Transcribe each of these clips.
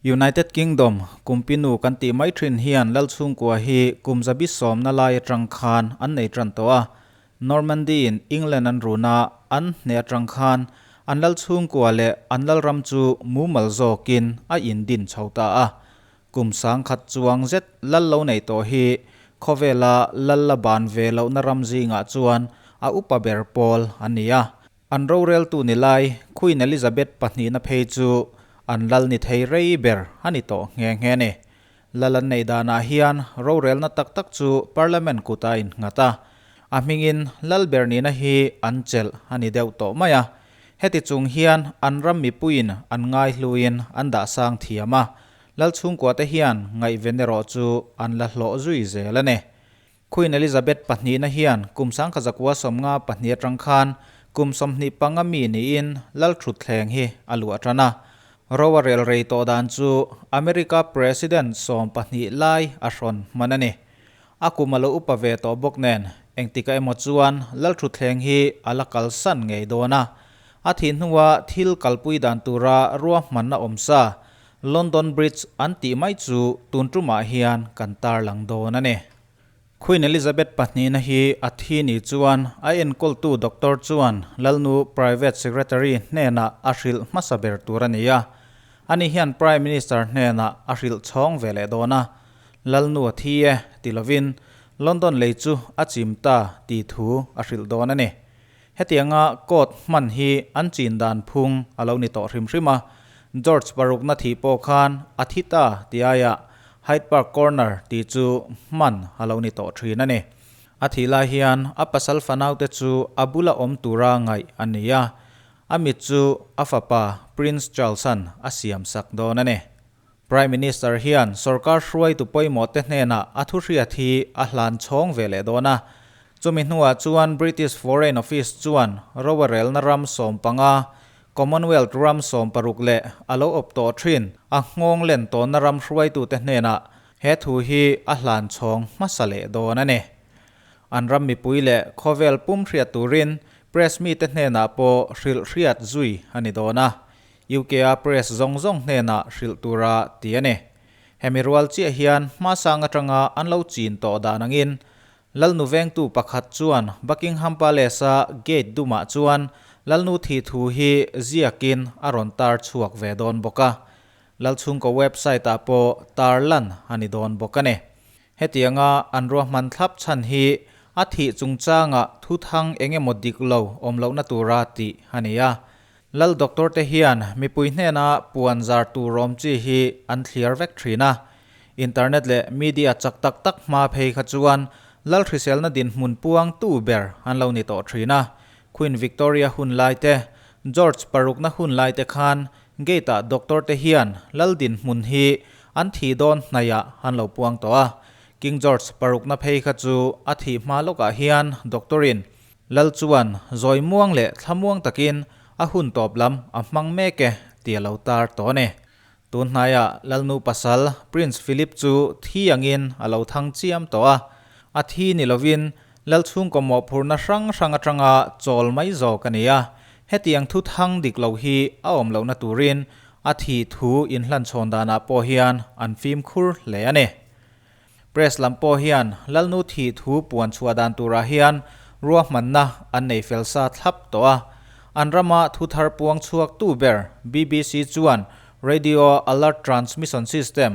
United Kingdom, Kumpinu kan tih mai thin hian lal chhungkua hi kum zabi sawmna lai atang khan an nei tan tawh a. Normandy in England an run a, an hneh atang khan an lal chhungkua leh an lalram chu mumal zawkin a indin chho ta a. Kum 10,000 chuang zet lal lo nei tawh hi khawvela lal la ban ve lohna ram zingah chuan a upa ber pawl an ni a. An roreltu ni lai Queen Elizabeth pahnihna phei chu an lal ni thei rei ber a ni tawh nghe nghe a ni. Lal an neih danah hian rorelna tak tak chu Parliament kut a innghat a, a hmingin lal ber nihna hi an chelh a ni deuh tawh mai a. Heti chung hian an ram mipuiin an ngaihluin an dah sang thiam a, lal chhungkuate hian ngaihven erawh chu an la hlawh zui zel a ni. Queen Elizabeth pahnihna hian kum 1992 atang khan kum 25 mi niin lal thutthleng hi a luah tan a. Ro a rel rei tawh dan chu America President 12 lai a hrawn hman a ni. A kum a lo upa ve tawh bawk nen engtika emaw chuan lal thutthleng hi a la kalsan ngei dawn a. A thih hnua thil kalpui dan tura ruahmanna awm sa London Bridge an tih mai chu tun tumah hian kan tarlang dawn a ni. Queen Elizabeth pahnihna hi a thi ni chuan a enkawltu doctor chuan Lalnu Private Secretary hnenah a hrilh hmasa ber tur a ni a. Ani hian Prime Minister hnenah a hrilh chhawng ve leh dawn a. Lalnu a thi e ti lovin London lei chu a chim ta tih thu a hrilh dawn a ni. Hetianga coat hman hi an chin dan phung a lo ni tawh hrim hrim a, George parukna thih pawh khan a thi ta ti aiah Hyde Park Corner tih chu hman a lo ni tawh thin a ni. A thih lai hian a pasal fanaute chu a bula awm tura ngaih a ni a, a mit chu a fapa Prince Charles-a'n a siam sak dawn a ni. Prime Minister hian sorkar hruaitu pawimawh te hnenah a thuhriat hi a hlan chhawng ve leh dawn a. Chumi hnuah chuan British Foreign Office chuan roarelna ram 15, Commonwealth ram 16 leh a lo awp tawh thin a nghawng len tawnna ram hruaitute hnenah he thu hi a hlan chhawng hmasa leh dawn a ni. An ram mipui leh khawvel pum hriat turin press mite hnenah pawh hrilh hriat zui a ni dawn a. UK-a press zawng zawng hnenah hrilh tura ti a ni. Hemi rual chiah hian hmasang atanga an lo chin tawh dan angin Lalnu vengtu pakhat chuan Buckingham Palace-a gate dumah chuan Lalnu thih thu hi ziakin a rawn tar chhuak ve dawn bawk a. Lalchhungkaw website-ah pawh tar lan a ni dawn bawk a ni. Hetianga an ruahman thlap chhan hi a thih chungchanga thuthang eng emaw dik lo awm lohna tura tih a ni a. Lal doctor te hian mipui hnena puan zar tur awm chi hi an thliar vek thin a. Internet leh media chak tak tak hma phei kha chuan lal hriselna dinhmun puang tu ber an lo ni tawh thin a. Queen Victoria hun lai te, George parukna hun lai te khan gate ah doctor te hian lal dinhmun hi an thih dawn hnaihah an lo puang tawh a. King George parukna phei kha chu a thih hma lawkah hian doctor in Lal chuan zawi muang leh thlamuang takin a hun tawp lam a hmang mek e tih a lo tar tawh a ni. Tun hnaiah Lalnu pasal Prince Philip chu thi angin a lo thang chiam tawh a, a thi ni lovin Lal chhungkaw mawhphurhna hrang hrang atanga chawl mai zawk a ni a, hetiang thu thang dik lo hi a awm lohna turin a thih thu inhlanchhawn danah pawh hian an fimkhur hle a ni. Press lam pawh hian Lalnu thih thu puan chhuah dan turah hian ruahmanna an nei fel sa thlap tawh a. An rama thu thar puang chhuak tu ber BBC chuan Radio Alert Transmission System,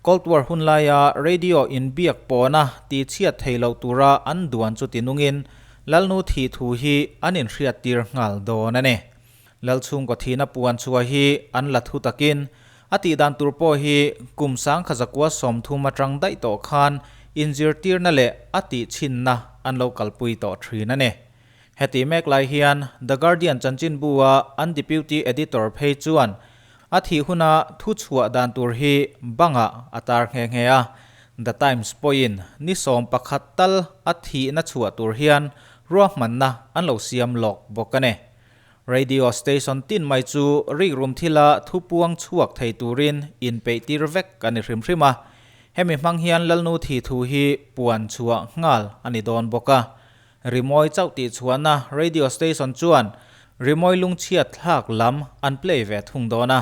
Cold War hun laia radio inbiak pawhna tih chhiat thei loh tura an duan chu tinungin Lalnu thih thu hi an inhriattir nghal dawn a ni. Lalchhungkaw thihna puan chhuah hi an la thu takin a tih dan tur pawh hi kum 1130 atang daih tawh khan inzirtirna leh a tih chhinna an lo kalpui tawh thin a ni. Heti mek lai hian The Guardian chanchinbu-a an deputy editor phei chuan a thih huna thu chhuah dan tur hi bangah a tar nghe nghe a. The Times pawhin ni 11 tal a thihna chhuah tur hian ruahmanna an lo siam lawk bawk a ni. Radio station tin mai chu rikrum thila thu puang chhuak thei turin inpeih tir vek a ni hrim hrim a. Hemi hmang hian Lalnu thi thu hi puan chhuah nghal a ni dawn bawk a. Rimawi chauh tih chhuahna radio station chuan rimawi lungchhiat thlak lam an play ve thung dawn a.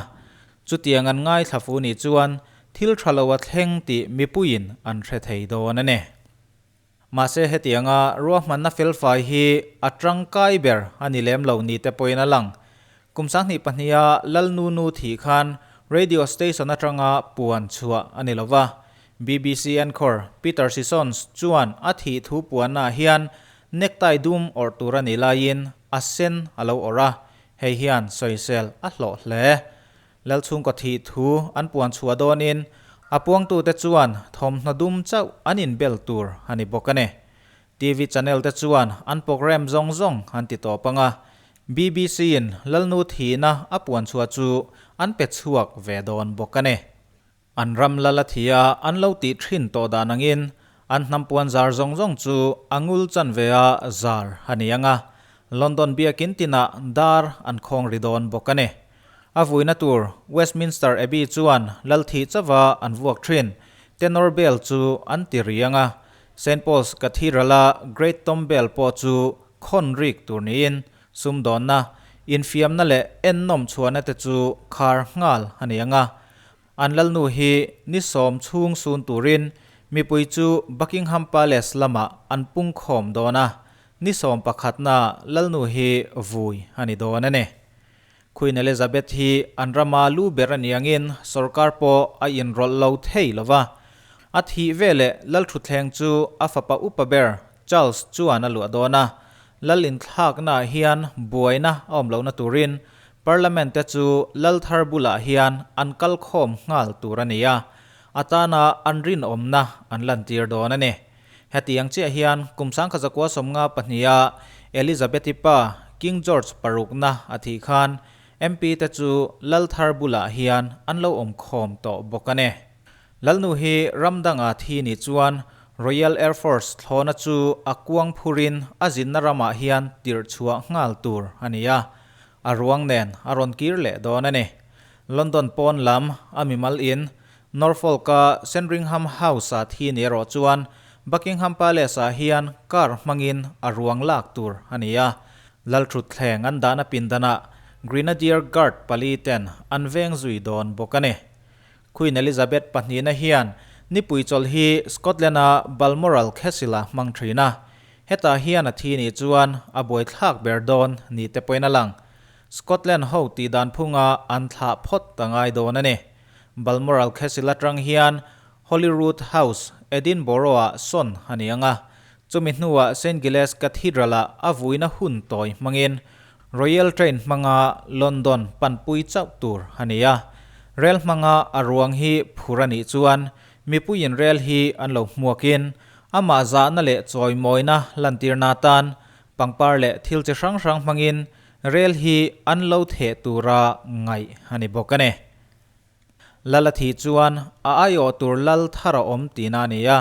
Chutiang an ngaithla fu nih chuan thil tha lo a thleng tih mipuiin an hre thei dawn a ni. Mahse hetianga ruahmanna felfai hi a tangkai ber a ni lem lo ni te pawhin a lang. Kum 2002 a Lalnunu thih khan radio station atanga puan chhuah a ni lova. BBC anchor Peter Sissons chuan a thih thu puannaah hian necktie dum awrh tur a nih laiin a sen a lo awrh a, hei hian sawisel a hlawh hle. Lalchhungkaw thih thu an puan chhuah dawnin a puangtute chuan thawmhnaw dum chauh an inbel tur a ni bawk a ni. TV channel te chuan an programme zawng zawng an ti tawp ang a, BBC in Lalnu thihna a puan chhuah chu an pe chhuak ve dawn bawk a ni. An ram lal a thi a, an lo tih thin tawh dan angin an hnam puan zar zawng zawng chu a ngul chanve a zar a ni ang a, London biakin tinah dar an khawng ri dawn bawk a ni. A vuina tur Westminster Abbey chuan lal thih chauva an vuak thin Tenor Bell chu an ti ri ang a, Saint Paul's Cathedral-a Great Tom Bell pawh chu khawn rik tur niin sumdawnna, infiamna leh ennawm chhuahna te chu khar nghal a ni ang a. An lalnu hi ni sawm chhung sun turin mipui chu Buckingham Palace lamah an pungkhawm dawn a, ni sawm pakhatna lalnu hi vui a ni dawn a ni. Queen Elizabeth hi an rama lu ber a ni angin sorkar pawh a inrawlh lo thei lo va. A thih veleh Lalthutthleng chu a fapa upa ber Charles chuan a luah dawn a. Lal inthlaknaah hian buaina a awm lohna turin Parliament te chu Lal thar bulah hian an kal khawm nghal tur a ni a, a tana an rinawmna an lantir dawn a ni. Hetiang chiah hian kum 1952-a Elizabeth-i pa King George parukna a thih khan MP te chu Lal thar bulah hian an lo awm khawm tawh bawk a ni. Lalnu hi ram danga thi nih chuan Royal Air Force thlawhna chu a kuang phurin a zinna ramah hian tirh chhuah nghal tur a ni a, a ruang nen a rawn kir leh dawn a ni. London pawn lam a mimal in Norfolk-a Sandringham House-a thi ni erawh chuan Buckingham Palace-ah hian car hmangin a ruang lak tur a ni a. Lalthutthleng an dahna pindanah Grenadier Guard pali ten an veng zui dawn bawk a ni. Queen Elizabeth pahnihna hian nipui chawlh hi Scotland-a Balmoral Castle-a hmang thin a. Hetah hian a thi nih chuan a buaithlak ber dawn ni te pawhin a lang. Scotland ho tih dan phunga an thlah phawt a ngai dawn a ni. Balmoral Castle atang hian Holyrood House, Edinburgh-ah sawn a ni ang a, chumi hnuah Saint Giles Cathedral-ah a vuina hun tawi hmangin Royal Train hmanga London panpui chauh tur a ni a. Rel hmanga a ruang hi phur a nih chuan mipuiin rel hi an lo hmuakin amah zahna leh chawimawina lantirna atan pangpar leh thil chi hrang hrang hmangin rel hi an lo theh tura ngaih a ni bawk a ni. Lal a thih chuan a aiawh tur lal thar a awm tihna a ni a.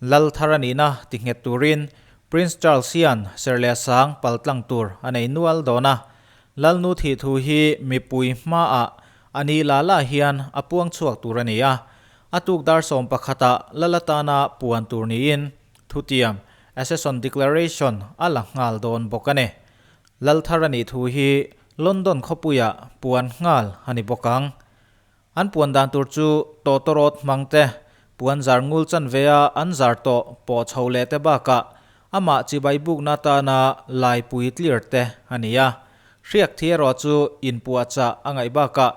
Lal thar a nihna ti nghet turin Prince Charles hian serh leh sang pal tlang tur a nei nual dawn a. Lalnu thih thu hi mipui hmaah a ni la la hian a puang chhuak tur a ni a. A tuk dar sawm pakhatah lal atana puan tur niin thutiam, Accession Declaration, a la nghal dawn bawk a ni. Lal thar a nih thu hi London khawpuiah puan nghal a ni bawk ang. An puan dan tur chu tawtawrawt hmang te, puan zar ngul chanvea an zar tawh pawh chho leh te bakah amah chibai bukna atana laipui tlir te a ni a. Hriak thi erawh chu inpuahchah a ngaih bakah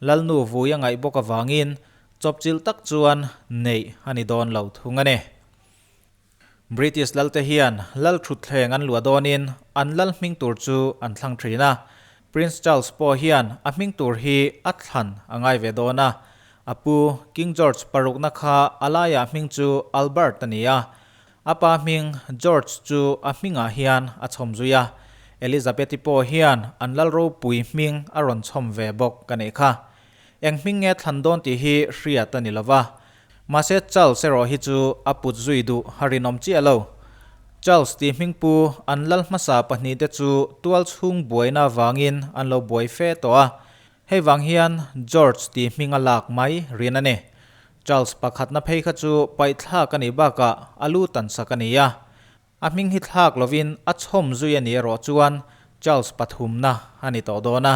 Lalnu vui a ngaih bawk avangin chawpchilh tak chuan neih a ni dawn lo thung a ni. British lalte hian lal thutthleng an luah dawnin an lal hming tur chu an thlang thin a. Prince Charles pawh hian a hming tur hi a thlan a ngai ve dawn a. A pu King George parukna kha a laiah hming chu Albert a ni a. A pa hming George chu a hmingah hian a chhawm zui a. Elizabeth-i pawh hian an lal ropui hming a rawn chhawm ve bawk ka neih kha. Eng hming nge thlan dawn tih hi hriat a ni lo va. Mahse Charles erawh hi chu a put zui duh a rinawm chiah lo. Charles tih hming pu an lal hmasa pahnihte chu tual chhung buaina avangin an lo buai fe tawh a, hei vang hian George tih hming a lak mai rin a ni. Charles pakhatna phei kha chu paihthlak a nih bakah a lu tansak a ni a. A hming hi thlak lovin a chhawm zui a nih erawh chuan Charles pathumna a ni tawh dawn a.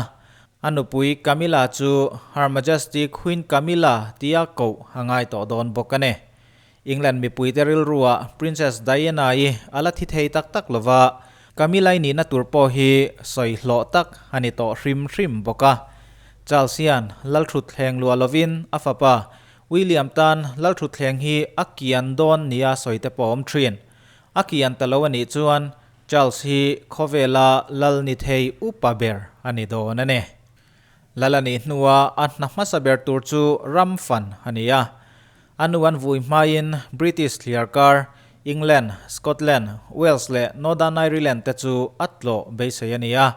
A nupui Camilla chu Her Majesty Queen Camilla tia koh a ngai tawh dawn bawk a ni. England mipuite rilruah Princess Diana-i a la thi thei tak tak lo va, Camilla-i nihna tur pawh hi sawi hlawh tak a ni tawh hrim hrim bawk a. Charles hian Lalthutthleng luah lovin a fapa William tan Lalthutthleng hi a kian dawn nia sawi te pawh a awm thin. A kian ta lo a nih chuan Charles hi khawvela lal ni thei upa ber a ni dawn a ni. Lal a nih hnua a hna hmasa ber tur chu ram fan a ni a. A nu an vui hmain British thliar kar England, Scotland, Wales leh Northern Ireland te chu a tlawh beisei a ni a.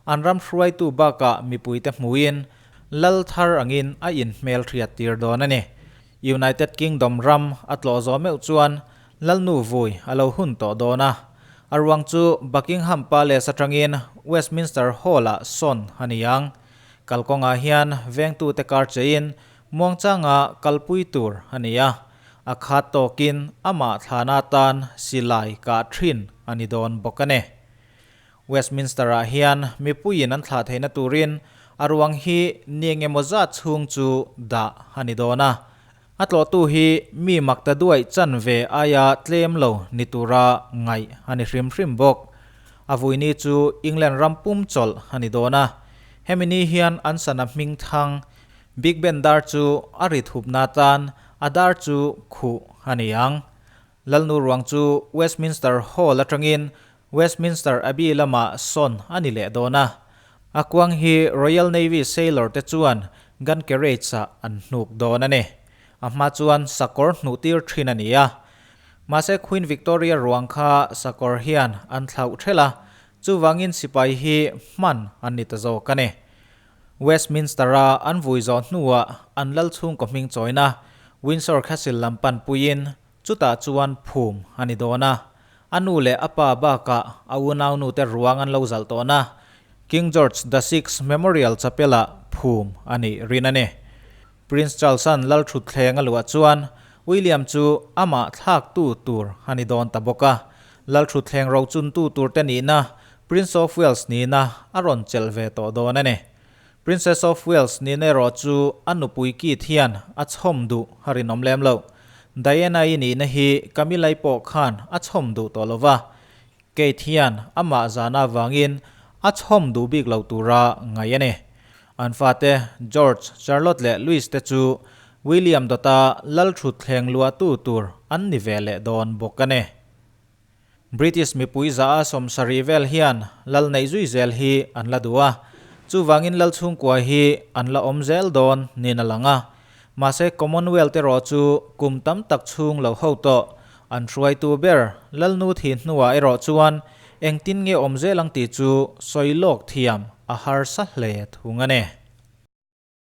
An ram hruaitu bakah mipuite hmuin lal thar angin a inhmelhriat tir dawn a ni. United Kingdom ram a tlawh zawh meuh chuan Lalnu vui a lo hun tawh dawn a, a ruang chu Buckingham Palace atangin Westminster Hall-ah sawn a ni ang. Kalkawngah hian vengtute kar chein muangchanga kalpui tur a ni a, a khat tawkin amah thlana tan silai kah thin a ni dawn bawk a ni. Westminster-ah hian mipuiin an thlah theihna turin a ruang hi ni engemaw zat chhung chu dah a ni dawn a. A tlawhtu hi mi mak ta duaih chan ve aia tlem lo ni tura ngaih a ni hrim hrim bawk. A vuini chu England ram pum chawlh a ni dawn a. Hemi ni hian an sana hming thang Big Ben dar chu a ri thupna tan a dar chu khuh a ni ang. Lalnu ruang chu Westminster Hall atangin Westminster Abbey lamah sawn a ni leh dawn a. A kuang hi Royal Navy sailor te chuan gun carriage-ah an hnuk dawn a ni. A hma chuan sakawr hnuh tir thin a ni a. Mahse Queen Victoria ruang kha sakawr hian an thlauh thelh a, chuvangin sipai hi hman an ni ta zawk a ni. Westminster-a an vui zawh hnuah an lal chhungkaw hming chawina Windsor Castle lam panpuiin chutah chuan phum a ni dawn a. A nu leh a pa bakah a unaunute ruang an lo zalh tawn a, King George the Sixth Memorial Chapel-ah phum a nih rin a ni. Prince Charles-a'n lal thutthleng a luah chuan William chu amah thlaktu tur a ni dawn ta bawk a. Lal thutthleng rochuntu turte nihna Prince of Wales nihna a rawn chelh ve tawh dawn a ni. Princess of Wales nihna erawh chu a nupui Keith hian a chhawm duh a rinawm lem lo. Diana-i nihna hi Camilla-i pawh khan a chhawm duh tawh lo va, Kate hian amah zahna avangin a chhawm duh bik lo tura ngaih a ni. An fate George, Charlotte leh Louis te chu William dawta lal thutthleng luahtu tur an ni ve leh dawn bawk a ni. British mipui za a 70 vel hian lal neih zui zel hi an la duh a, chuvangin lal chhungkua hi an la awm zel dawn niin a lang a. Mahse Commonwealth erawh chu kum tam tak chhung lo ho tawh an hruaitu ber Lalnu thi hnuah erawh chuan engtin nge awm zel ang tih chu sawi lawk thiam a harsa hle thung a ni.